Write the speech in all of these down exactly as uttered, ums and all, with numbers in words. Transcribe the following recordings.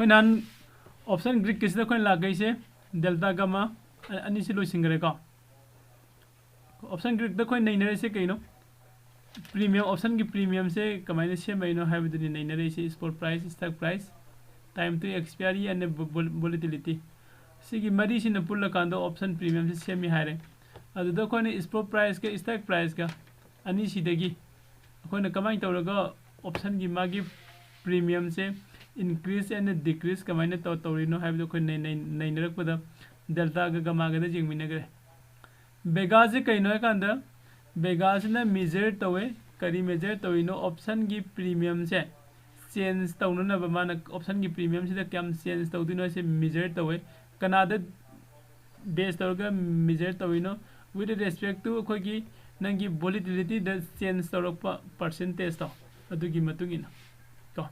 ꯑꯩꯈꯣꯏ ꯅꯍꯥꯟ option Greekꯀꯤꯁꯤꯗ ꯑꯩꯈꯣꯏꯅ ꯂꯥꯛꯀꯩꯁꯦ delta gamma ꯑ- ꯑꯅꯤꯁꯤ ꯂꯣꯏꯁꯤꯟꯈ꯭ꯔꯦꯀꯣ꯫ Option Greekꯇ ꯑꯩꯈꯣꯏ ꯅꯩꯅꯔꯤꯁꯦ ꯀꯩꯅꯣ? Premium, optionꯒꯤ premiumꯁꯦ ꯀꯃꯥꯏꯅ ꯁꯦꯝꯃꯛꯏꯅꯣ ꯍꯥꯏꯕꯗꯨꯅꯤ ꯅꯩꯅꯔꯛꯏꯁꯦ꯫ Spot price, strike price, time to expiry and vo- vol- volatility꯫ ꯁꯤꯒꯤ ꯃꯔꯤꯁꯤꯅ ꯄꯨꯜꯂꯀꯥꯟꯗ option premiumꯁꯦ ꯁꯦꯝꯃꯤ ꯍꯥꯏꯔꯦ꯫ ꯑꯗꯨꯗ ꯑꯩꯈꯣꯏꯅ spot priceꯀ strike priceꯀ ꯑꯅꯤꯁꯤꯗꯒꯤ ꯑꯩꯈꯣꯏꯅ ꯀꯃꯥꯏꯅ ꯇꯧꯔꯒ optionꯒꯤ ꯃꯥꯒꯤ premiumꯁꯦ increase and decrease ꯀꯃꯥꯏꯅ ꯇꯧ ꯇꯧꯔꯤꯅꯣ ꯍꯥꯏꯕꯗꯣ ꯑꯩꯈꯣꯏ ꯅꯩ- ꯅꯩ- ꯅꯩꯅꯔꯛꯄꯗ deltaꯒ gammaꯒꯗ ꯌꯦꯡꯃꯤꯟꯅꯈ꯭ꯔꯦ꯫ Vegaꯁꯦ ꯀꯩꯅꯣ ꯍꯥꯏꯀꯥꯟꯗ, Vegaꯁꯤꯅ measure ꯇꯧꯋꯦ꯫ ꯀꯔꯤ measure ꯇꯧꯔꯤꯅꯣ? Optionꯒꯤ premiumꯁꯦ change ꯇꯧꯅꯅꯕ, ꯃꯥꯅ optionꯒꯤ premiumꯁꯤꯗ ꯀꯌꯥꯝ change ꯇꯧꯗꯣꯏꯅꯣ ꯍꯥꯏꯁꯦ measure ꯇꯧꯋꯦ꯫ ꯀꯅꯥꯗ base ꯇꯧꯔꯒ measure ꯇꯧꯔꯤꯅꯣ? With respect to ꯑꯩꯈꯣꯏꯒꯤ ꯅꯪꯒꯤ volatilityꯗ change ꯇꯧꯔꯛꯄ percentageꯇꯣ, ꯑꯗꯨꯒꯤ ꯃꯇꯨꯡ ꯏꯟꯅ ꯀꯣ꯫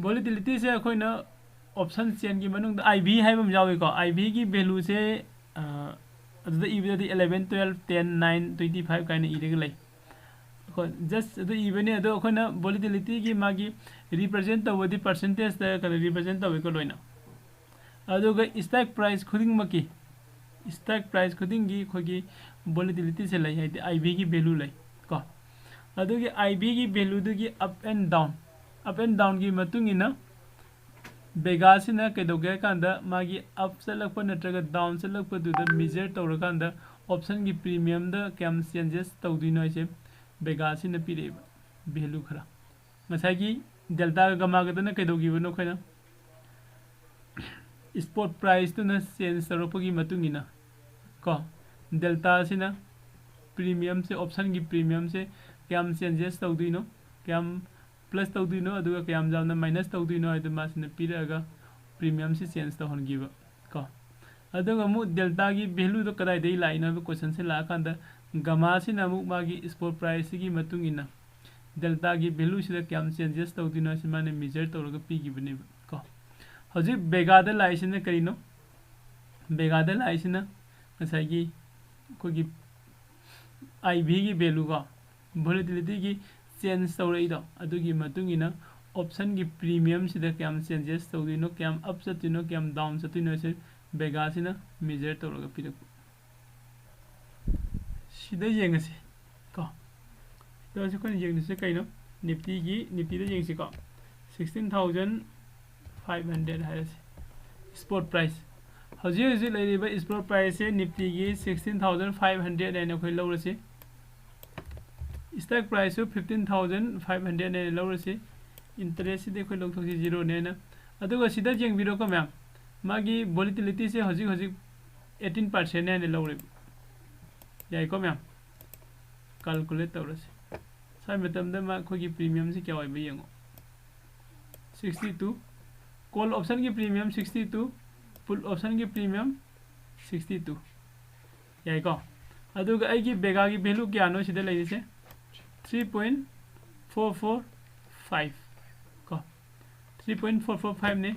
Volatilityꯁꯦ ꯑꯩꯈꯣꯏꯅ option chainꯒꯤ ꯃꯅꯨꯡꯗ I V ꯍꯥꯏꯕ ꯑꯃ ꯌꯥꯎꯏꯀꯣ꯫ I Vꯒꯤ valueꯁꯦ, ꯑ, ꯑꯗꯨꯗ ꯏꯕꯗꯗꯤ eleven, twelve, ten, nine, twenty five ꯀꯥꯏꯅ ꯏꯔꯒ ꯂꯩ꯫ ꯑꯩꯈꯣꯏ just ꯑꯗꯨ ꯏꯕꯅꯤ, ꯑꯗꯣ ꯑꯩꯈꯣꯏꯅ volatilityꯒꯤ ꯃꯥꯒꯤ represent ꯇꯧꯕꯗꯤ percentageꯇ ꯀꯩꯅꯣ represent ꯇꯧꯋꯤꯀꯣ ꯂꯣꯏꯅ꯫ ꯑꯗꯨꯒ strike price ꯈꯨꯗꯤꯡꯃꯛꯀꯤ, strike price ꯈꯨꯗꯤꯡꯒꯤ ꯑꯩꯈꯣꯏꯒꯤ volatilityꯁꯦ ꯂꯩ, ꯍꯥꯏꯗꯤ I Vꯒꯤ value ꯂꯩ ꯀꯣ꯫ ꯑꯗꯨꯒꯤ I Vꯒꯤ valueꯗꯨꯒꯤ up and down, up and downꯒꯤ ꯃꯇꯨꯡ ꯏꯟꯅ Vegaꯁꯤꯅ ꯀꯩꯗꯧꯒꯦ ꯍꯥꯏ ꯀꯥꯟꯗ, ꯃꯥꯒꯤ up ꯆꯠꯂꯛꯄ ꯅꯠꯇ꯭ꯔꯒ down ꯆꯠꯂꯛꯄꯗꯨꯗ measure ꯇꯧꯔꯀꯥꯟꯗ optionꯒꯤ premiumꯗ ꯀꯌꯥꯝ changes ꯇꯧꯗꯣꯏꯅꯣ ꯍꯥꯏꯁꯦ Vegaꯁꯤꯅ ꯄꯤꯔꯛꯑꯦꯕ value ꯈꯔ꯫ ꯉꯁꯥꯏꯒꯤ deltaꯒ gammaꯒꯗꯅ ꯀꯩꯗꯧꯈꯤꯕꯅꯣ? ꯑꯩꯈꯣꯏꯅ spot priceꯇꯨꯅ change ꯇꯧꯔꯛꯄꯒꯤ ꯃꯇꯨꯡ ꯏꯟꯅ ꯀꯣ, deltaꯁꯤꯅ premiumꯁꯦ, optionꯒꯤ premiumꯁꯦ ꯀꯌꯥꯝ changes ꯇꯧꯗꯣꯏꯅꯣ, ꯀꯌꯥꯝ plus ꯇꯧꯗꯣꯏꯅꯣ, ꯑꯗꯨꯒ ꯀꯌꯥꯝ ꯌꯥꯝꯅ minus ꯇꯧꯗꯣꯏꯅꯣ ꯍꯥꯏꯗꯣ ꯃꯥꯁꯤꯅ ꯄꯤꯔꯛꯑꯒ premiumꯁꯤ change ꯇꯧꯍꯟꯈꯤꯕ ꯀꯣ꯫ ꯑꯗꯨꯒ ꯑꯃꯨꯛ deltaꯒꯤ valueꯗꯣ ꯀꯗꯥꯏꯗꯒꯤ ꯂꯥꯛꯏꯅꯣ ꯍꯥꯏꯕ questionꯁꯦ ꯂꯥꯛꯑꯀꯥꯟꯗ, gammaꯁꯤꯅ ꯑꯃꯨꯛ ꯃꯥꯒꯤ spot priceꯁꯤꯒꯤ ꯃꯇꯨꯡ ꯏꯟꯅ deltaꯒꯤ valueꯁꯤꯗ ꯀꯌꯥꯝ changes ꯇꯧꯗꯣꯏꯅꯣ ꯍꯥꯏꯁꯤ ꯃꯥꯅ measure ꯇꯧꯔꯒ ꯄꯤꯈꯤꯕꯅꯦꯕ ꯀꯣ꯫ ꯍꯧꯖꯤꯛ Vegaꯗ ꯂꯥꯛꯏꯁꯤꯅ ꯀꯔꯤꯅꯣ? Vegaꯗ ꯂꯥꯛꯏꯁꯤꯅ ꯉꯁꯥꯏꯒꯤ ꯑꯩꯈꯣꯏꯒꯤ I Vꯒꯤ value ꯀꯣ, volatilityꯒꯤ change ꯇꯧꯔꯛꯏꯗꯣ, ꯑꯗꯨꯒꯤ ꯃꯇꯨꯡ ꯏꯟꯅ ꯑꯣꯞꯁꯟꯒꯤ ꯄ꯭ꯔꯤꯃꯤꯌꯝꯁꯤꯗ ꯀꯌꯥꯝ ꯆꯦꯟꯖꯦꯁ ꯇꯧꯗꯣꯏꯅꯣ, ꯀꯌꯥꯝ ꯑꯞ ꯆꯠꯇꯣꯏꯅꯣ, ꯀꯌꯥꯝ ꯗꯥꯎꯟ ꯆꯠꯇꯣꯏꯅꯣ ꯍꯥꯏꯁꯦ ꯕꯦꯒꯥꯁꯤꯅ ꯃꯦꯖꯔ ꯇꯧꯔꯒ ꯄꯤꯔꯛꯄ꯫ ꯁꯤꯗ ꯌꯦꯡꯉꯁꯤ ꯀꯣ꯫ ꯁꯤꯗ ꯍꯧꯖꯤꯛ ꯑꯩꯈꯣꯏꯅ ꯌꯦꯡꯗꯣꯏꯁꯦ ꯀꯩꯅꯣ? ꯅꯤꯐꯇꯤꯒꯤ, ꯅꯤꯐꯇꯤꯗ ꯌꯦꯡꯁꯤꯀꯣ꯫ Sixteen thousand five hundred ꯍꯥꯏꯔꯁꯤ, ꯁ꯭ꯄꯣꯠ ꯄ꯭ꯔꯥꯏꯁ꯫ ꯍꯧꯖꯤꯛ ꯍꯧꯖꯤꯛ ꯂꯩꯔꯤꯕ ꯁ꯭ꯄꯣꯠ ꯄ꯭ꯔꯥꯏꯁꯁꯦ ꯅꯤꯐꯇꯤꯒꯤ sixteen thousand five hundred ꯍꯥꯏꯅ ꯑꯩꯈꯣꯏ ꯂꯧꯔꯁꯤ꯫ ꯁ꯭ꯇꯣꯛ ꯄ꯭ꯔꯥꯏꯁꯁꯨ fifteen thousand five hundred ꯍꯥꯏꯅ ꯂꯧꯔꯁꯤ꯫ ꯏꯟꯇꯔꯦꯁꯁꯤꯗꯤ ꯑꯩꯈꯣꯏ ꯂꯧꯊꯣꯛꯁꯤ, ꯖꯤꯔꯣꯅꯦꯅ꯫ ꯑꯗꯨꯒ ꯁꯤꯗ ꯌꯦꯡꯕꯤꯔꯣꯀꯣ ꯃꯌꯥꯝ, ꯃꯥꯒꯤ ꯚꯣꯂꯤꯇꯤꯂꯤꯇꯤꯁꯦ ꯍꯧꯖꯤꯛ ꯍꯧꯖꯤꯛ eighteen percent ꯍꯥꯏꯅ ꯂꯧꯔꯦꯕ꯫ ꯌꯥꯏꯀꯣ ꯃꯌꯥꯝ? ꯀꯥꯜꯀꯨꯂꯦꯠ ꯇꯧꯔꯁꯤ꯫ ꯁ꯭ꯋꯥꯏ ꯃꯇꯝꯗ ꯃꯥ ꯑꯩꯈꯣꯏꯒꯤ ꯄ꯭ꯔꯤꯃꯤꯌꯝꯁꯤ ꯀꯌꯥ ꯑꯣꯏꯕ ꯌꯦꯡꯉꯣ꯫ Sixty two꯫ ꯀꯣꯜ ꯑꯣꯞꯁꯟꯒꯤ ꯄ꯭ꯔꯤꯃꯤꯌꯝ sixty two, ꯄꯨꯠ ꯑꯣꯞꯁꯟꯒꯤ ꯄ꯭ꯔꯤꯃꯤꯌꯝ sixty two꯫ ꯌꯥꯏꯀꯣ? ꯑꯗꯨꯒ ꯑꯩꯒꯤ ꯕꯦꯒꯥꯒꯤ ꯚꯦꯂꯨ ꯀꯌꯥꯅꯣ ꯁꯤꯗ ꯂꯩꯔꯤꯁꯦ? Three point four four five ꯀꯣ꯫ Three point four four five ꯅꯤ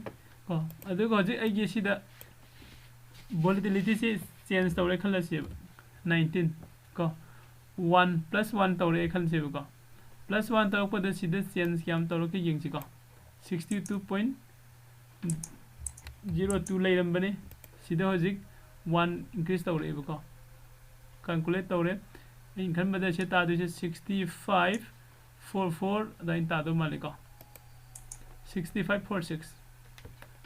ꯀꯣ꯫ ꯑꯗꯨꯒ ꯍꯧꯖꯤꯛ ꯑꯩꯒꯤ ꯁꯤꯗ ꯚꯣꯂꯤꯇꯤꯂꯤꯇꯤꯁꯤ ꯆꯦꯟꯖ ꯇꯧꯔꯦ ꯈꯜꯂꯁꯦꯕ, nineteen ꯀꯣ꯫ One plus one ꯇꯧꯔꯛꯑꯦ ꯈꯜꯂꯁꯦꯕꯀꯣ꯫ Plus one ꯇꯧꯔꯛꯄꯗ ꯁꯤꯗ ꯆꯦꯟꯖ ꯀꯌꯥꯝ ꯇꯧꯔꯛꯀꯦ ꯌꯦꯡꯁꯤꯀꯣ꯫ Sixty two point zero two ꯂꯩꯔꯝꯕꯅꯤ, ꯁꯤꯗ ꯍꯧꯖꯤꯛ one increase ꯇꯧꯔꯛꯑꯦꯕꯀꯣ꯫ ꯀꯥꯜꯀꯨꯂꯦꯠ ꯇꯧꯔꯦ꯫ ꯑꯩꯅ ꯈꯟꯕꯗ ꯁꯤ ꯇꯥꯗꯣꯏꯁꯦ sixty five four four ꯑꯗꯨꯃꯥꯏꯅ ꯇꯥꯗꯧ ꯃꯥꯜꯂꯤꯀꯣ꯫ Sixty five four six꯫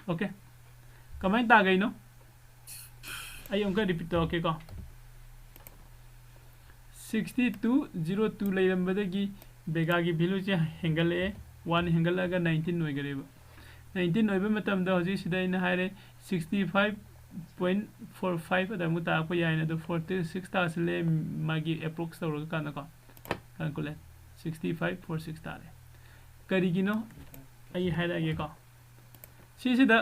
Okay, ꯀꯃꯥꯏꯅ ꯇꯥꯒꯩꯅꯣ? ꯑꯩ ꯑꯃꯨꯛꯀ ꯔꯤꯄꯤꯠ ꯇꯧꯔꯛꯀꯦꯀꯣ꯫ Sixty two zero two ꯂꯩꯔꯝꯕꯗꯒꯤ ꯕꯦꯒꯥꯒꯤ ꯚꯦꯂꯨꯁꯦ ꯍꯦꯟꯒꯠꯂꯛꯑꯦ, one ꯍꯦꯟꯒꯠꯂꯛꯑꯒ nineteen ꯑꯣꯏꯈꯔꯦꯕ꯫ Nineteen ꯑꯣꯏꯕ ꯃꯇꯝꯗ ꯍꯧꯖꯤꯛ ꯁꯤꯗ ꯑꯩꯅ ꯍꯥꯏꯔꯦ, sixty five point four five ꯑꯗꯨꯃꯨꯛ ꯇꯥꯔꯛꯄ ꯌꯥꯏꯅ, ꯑꯗꯣ forty six ꯇꯥꯁꯤꯜꯂꯦ꯫ ꯃꯥꯒꯤ ꯑꯦꯄ꯭ꯔꯣꯛꯁ ꯇꯧꯔꯒ ꯀꯥꯟꯗꯀꯣ, calculate, sixty five four six ꯇꯥꯔꯦ꯫ ꯀꯔꯤꯒꯤꯅꯣ? ꯑꯩ ꯍꯥꯏꯔꯛꯑꯒꯦꯀꯣ꯫ ꯁꯤꯁꯤꯗ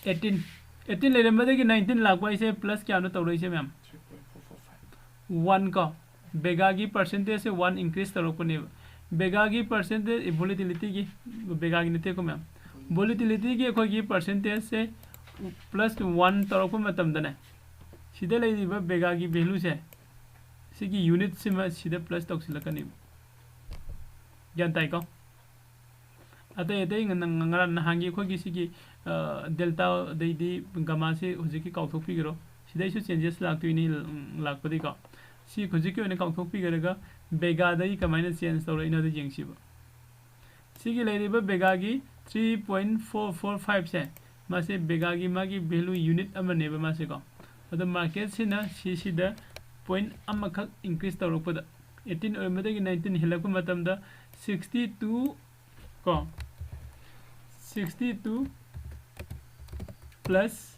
eighteen, eighteen ꯂꯩꯔꯝꯕꯗꯒꯤ nineteen ꯂꯥꯛꯄ ꯍꯥꯏꯁꯦ ꯄ꯭ꯂꯁ ꯀꯌꯥꯅꯣ ꯇꯧꯔꯛꯏꯁꯦ ꯃꯌꯥꯝ? One ꯀꯣ, ꯕꯦꯒꯥꯒꯤ ꯄꯥꯔꯁꯦꯟꯇꯦꯖꯁꯦ one increase ꯇꯧꯔꯛꯄꯅꯦꯕ꯫ ꯕꯦꯒꯥꯒꯤ ꯄꯥꯔꯁꯦꯟꯇꯦꯖ, ꯚꯣꯂꯤꯇꯤꯂꯤꯇꯤꯒꯤ, ꯕꯦꯒꯥꯒꯤ ꯅꯠꯇꯦꯀꯣ ꯃꯌꯥꯝ, ꯚꯣꯂꯤꯇꯤꯂꯤꯇꯤꯒꯤ ꯑꯩꯈꯣꯏꯒꯤ ꯄꯥꯔꯁꯦꯟꯇꯦꯖꯁꯦ ꯄ꯭ꯂꯁ one ꯇꯧꯔꯛꯄ ꯃꯇꯝꯗꯅꯦ, ꯁꯤꯗ ꯂꯩꯔꯤꯕ ꯕꯦꯒꯥꯒꯤ ꯚꯦꯂꯨꯁꯦ, ꯁꯤꯒꯤ ꯌꯨꯅꯤꯠꯁꯤꯃ ꯁꯤꯗ ꯄ꯭ꯂꯁ ꯇꯧꯁꯤꯜꯂꯛꯀꯅꯦꯕ꯫ ꯒ꯭ꯌꯥꯟ ꯇꯥꯏꯀꯣ? ꯑꯇꯩ ꯑꯇꯩ ꯉ-, ꯉ-, ꯉꯔꯥꯡ ꯅꯍꯥꯟꯒꯤ ꯑꯩꯈꯣꯏꯒꯤ ꯁꯤꯒꯤ ꯗꯦꯜꯇꯥ ꯑꯗꯩꯗꯤ ꯒꯃꯥꯁꯤ ꯍꯧꯖꯤꯛꯀꯤ ꯀꯥꯎꯊꯣꯛꯄꯤꯈ꯭ꯔꯣ꯫ ꯁꯤꯗꯩꯁꯨ ꯆꯦꯟꯖꯦꯁ ꯂꯥꯛꯇꯣꯏꯅꯤ꯫ ꯎꯝ, ꯂꯥꯛꯄꯗꯤꯀꯣ ꯁꯤ ꯍꯧꯖꯤꯛꯀꯤ ꯑꯣꯏꯅ ꯀꯥꯎꯊꯣꯛꯄꯤꯈ꯭ꯔꯒ ꯕꯦꯒꯥꯗꯒꯤ ꯀꯃꯥꯏꯅ ꯆꯦꯟꯖ ꯇꯧꯔꯛꯏꯅꯣ ꯑꯗꯨ ꯌꯦꯡꯁꯤꯕ꯫ ꯁꯤꯒꯤ ꯂꯩꯔꯤꯕ ꯕꯦꯒꯥꯒꯤ ꯊ꯭ꯔꯤ ꯄꯣꯏꯟ ꯐꯣꯔ ꯐꯣꯔ ꯐꯥꯏꯚꯁꯦ, ꯃꯥꯁꯦ ꯕꯦꯒꯥꯒꯤ ꯃꯥꯒꯤ ꯚꯦꯂꯨ ꯌꯨꯅꯤꯠ ꯑꯃꯅꯦꯕ ꯃꯥꯁꯦꯀꯣ꯫ ꯑꯗꯣ ꯃꯥꯔꯀꯦꯠꯁꯤꯅ ꯁꯤꯁꯤꯗ ꯄꯣꯏꯟ ꯑꯃꯈꯛ ꯏꯟꯀ꯭ꯔꯤꯁ ꯇꯧꯔꯛꯄꯗ, ꯑꯩꯠꯇꯤꯟ ꯑꯣꯏꯔꯝꯕꯗꯒꯤ ꯅꯥꯏꯟꯇꯤꯟ ꯍꯦꯜꯂꯛꯄ ꯃꯇꯝꯗ ꯁꯤꯛꯁꯇꯤ ꯇꯨ ꯀꯣ, ꯁꯤꯛꯁꯇꯤ ꯇꯨ ꯄ꯭ꯂꯁ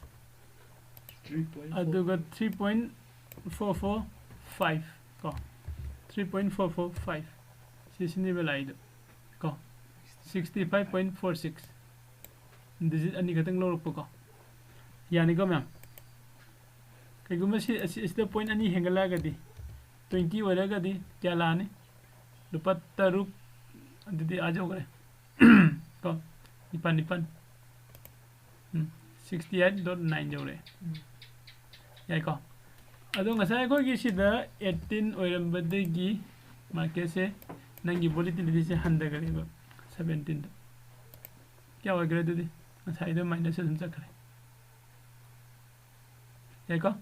ꯑꯗꯨꯒ three point four four five ꯀꯣ, three point four four five, ꯁꯤꯁꯤꯅꯦꯕ ꯂꯥꯛꯏꯗꯣ ꯀꯣ, sixty five point four six, digit ꯑꯅꯤ ꯈꯛꯇꯪ ꯂꯧꯔꯛꯄꯀꯣ꯫ ꯌꯥꯅꯤꯀꯣ ꯃꯌꯥꯝ? ꯀꯩꯒꯨꯝꯕ ꯁꯤ, ꯑꯁꯤ, ꯑꯁꯤꯗ ꯄꯣꯏꯟ ꯑꯅꯤ ꯍꯦꯟꯒꯠꯂꯛꯑꯒꯗꯤ, ꯇ꯭ꯋꯦꯟꯇꯤ ꯑꯣꯏꯔꯒꯗꯤ ꯀꯌꯥ ꯂꯥꯛꯑꯅꯤ? ꯂꯨꯄꯥ ꯇꯔꯨꯛ, ꯑꯗꯨꯗꯤ ꯑꯥ ꯌꯧꯈ꯭ꯔꯦ ꯀꯣ, ꯅꯤꯄꯥꯜ, ꯅꯤꯄꯥꯜ, ꯎꯝ, ꯁꯤꯛꯁꯇꯤ ꯑꯩꯠ ꯗꯣꯠ ꯅꯥꯏꯟ ꯌꯧꯔꯛꯑꯦ꯫ ꯌꯥꯏꯀꯣ? ꯑꯗꯣ ꯉꯁꯥꯏ ꯑꯩꯈꯣꯏꯒꯤ ꯁꯤꯗ ꯑꯩꯠꯇꯤꯟ ꯑꯣꯏꯔꯝꯕꯗꯒꯤ ꯃꯥꯔꯀꯦꯠꯁꯦ, ꯅꯪꯒꯤ ꯚꯣꯂꯤꯇꯤꯂꯤꯇꯤꯁꯦ ꯍꯟꯊꯈ꯭ꯔꯦꯕ ꯁꯕꯦꯟꯇꯤꯟꯗ꯫ ꯀꯌꯥ ꯑꯣꯏꯈ꯭ꯔꯦ ꯑꯗꯨꯗꯤ? ꯉꯁꯥꯏꯗꯣ ꯃꯥꯏꯅꯁ ꯑꯗꯨꯝ ꯆꯠꯈ꯭ꯔꯦ꯫ ꯌꯥꯏꯀꯣ?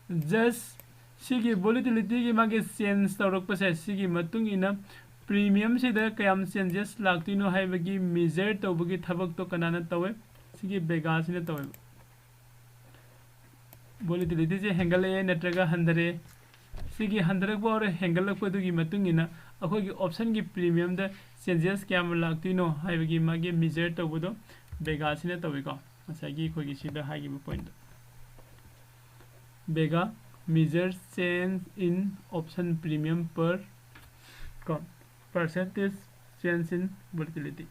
ꯖꯁ ꯁꯤꯒꯤ ꯚꯣꯂꯤꯇꯤꯂꯤꯇꯤꯒꯤ ꯃꯥꯒꯤ ꯆꯦꯟꯖ ꯇꯧꯔꯛꯄꯁꯦ, ꯁꯤꯒꯤ ꯃꯇꯨꯡ ꯏꯟꯅ ꯄ꯭ꯔꯤꯃꯤꯌꯝꯁꯤꯗ ꯀꯌꯥꯝ ꯆꯦꯟꯖꯦꯁ ꯂꯥꯛꯇꯣꯏꯅꯣ ꯍꯥꯏꯕꯒꯤ ꯃꯦꯖꯔ ꯇꯧꯕꯒꯤ ꯊꯕꯛꯇꯣ ꯀꯅꯥꯅ ꯇꯧꯋꯦ? ꯁꯤꯒꯤ ꯕꯦꯒꯥꯁꯤꯅ ꯇꯧꯋꯦꯕ꯫ ꯚꯣꯂꯤꯇꯤꯂꯤꯇꯤꯁꯦ ꯍꯦꯟꯒꯠꯂꯛꯑꯦ ꯅꯠꯇ꯭ꯔꯒ ꯍꯟꯊꯔꯛꯑꯦ? ꯁꯤꯒꯤ ꯍꯟꯊꯔꯛꯄ ꯑꯣꯔ ꯍꯦꯟꯒꯠꯂꯛꯄꯗꯨꯒꯤ ꯃꯇꯨꯡ ꯏꯟꯅ ꯑꯩꯈꯣꯏꯒꯤ ꯑꯣꯞꯁꯟꯒꯤ ꯄ꯭ꯔꯤꯃꯤꯌꯝꯗ ꯆꯦꯟꯖꯦꯁ ꯀꯌꯥꯝ ꯂꯥꯛꯇꯣꯏꯅꯣ ꯍꯥꯏꯕꯒꯤ ꯃꯥꯒꯤ ꯃꯦꯖꯔ ꯇꯧꯕꯗꯣ ꯕꯦꯒꯥꯁꯤꯅ ꯇꯧꯋꯤꯀꯣ, ꯉꯁꯥꯏꯒꯤ ꯑꯩꯈꯣꯏꯒꯤ ꯁꯤꯗ ꯍꯥꯏꯈꯤꯕ ꯄꯣꯏꯟꯠꯇꯣ꯫ Vega measures change in option premium per ꯀꯣ, percentage change in volatility꯫